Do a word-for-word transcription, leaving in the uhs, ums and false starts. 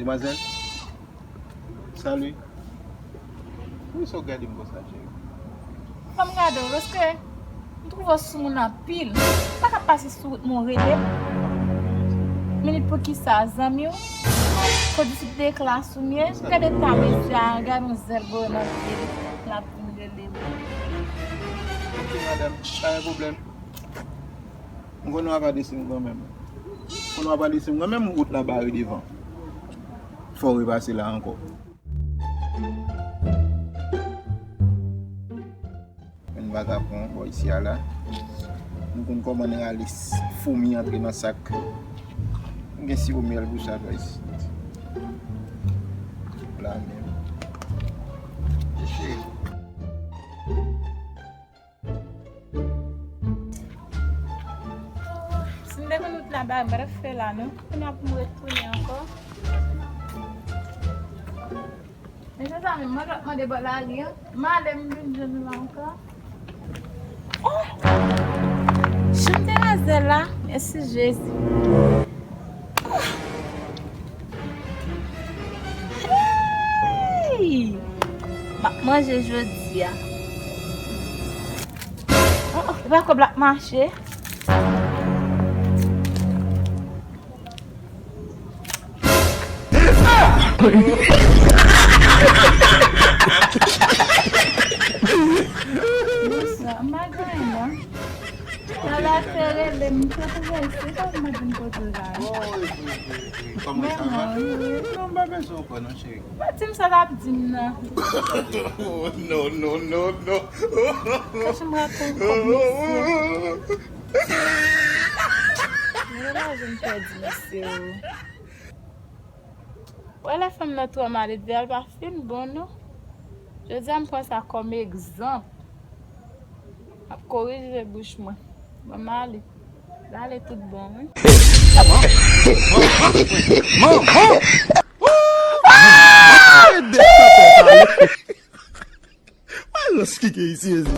Demwazèl, salut. Poukisa w gade m konsa, cheri? Fò m gade w, paske m twouve w sou moun anpil. M pa ka pase sou wout mwen, w rele m. Minit, poukisa, zanmi w? Kondisip de klas ou m ye? Gade ta mesye a, gade yon zèl voye nan pye l, l ap vin rele m. Ok, madanm, pa gen pwoblèm. M konnen w ap adrese m kanmenm. M konnen w ap adrese m kanmenm, wout la bare devan. Fò w repase la ankò. Menm vagabon bò isi a la. Nou konn kòman n rale s-, foumi antre nan sak. M gen siwo myèl pou sa, bò isi. La menm. Cheri. Si m te konn wout la ba, m pa t ap fè la, non. Kounye a pou m retounen ankò. Men se sa menm, mwen t ap mande bò lari an. M ale, m vin jwenn ou la ankò. Oh! Jan m te razè la, mèsi Jezi. Hey! M ap manje jodi a. Oh, oh, e pa kòb la ap mache. Bonswa, m pa gen anyen non. Talè a te rele m, m te twouve l, se sa m ap di m kote w la. Kòman sa va? Non, m pa bezwen w ankò non, cheri. Pa di m sa l ap di m nan. No, no, no, no. Kache m rakonte w kòb mesye. Mwen la, je m pèdi mesye o. Wè lè fanm nan twò maledve a, l pa fin bon non. Jodi a m pran sa kòm egzanp. M ap korije bouch mwen. Bon, m ale. L ale tout bon, wi. Manman! Manman! Arèt de sa, pale. Wè rans ki gen isi, Jezi.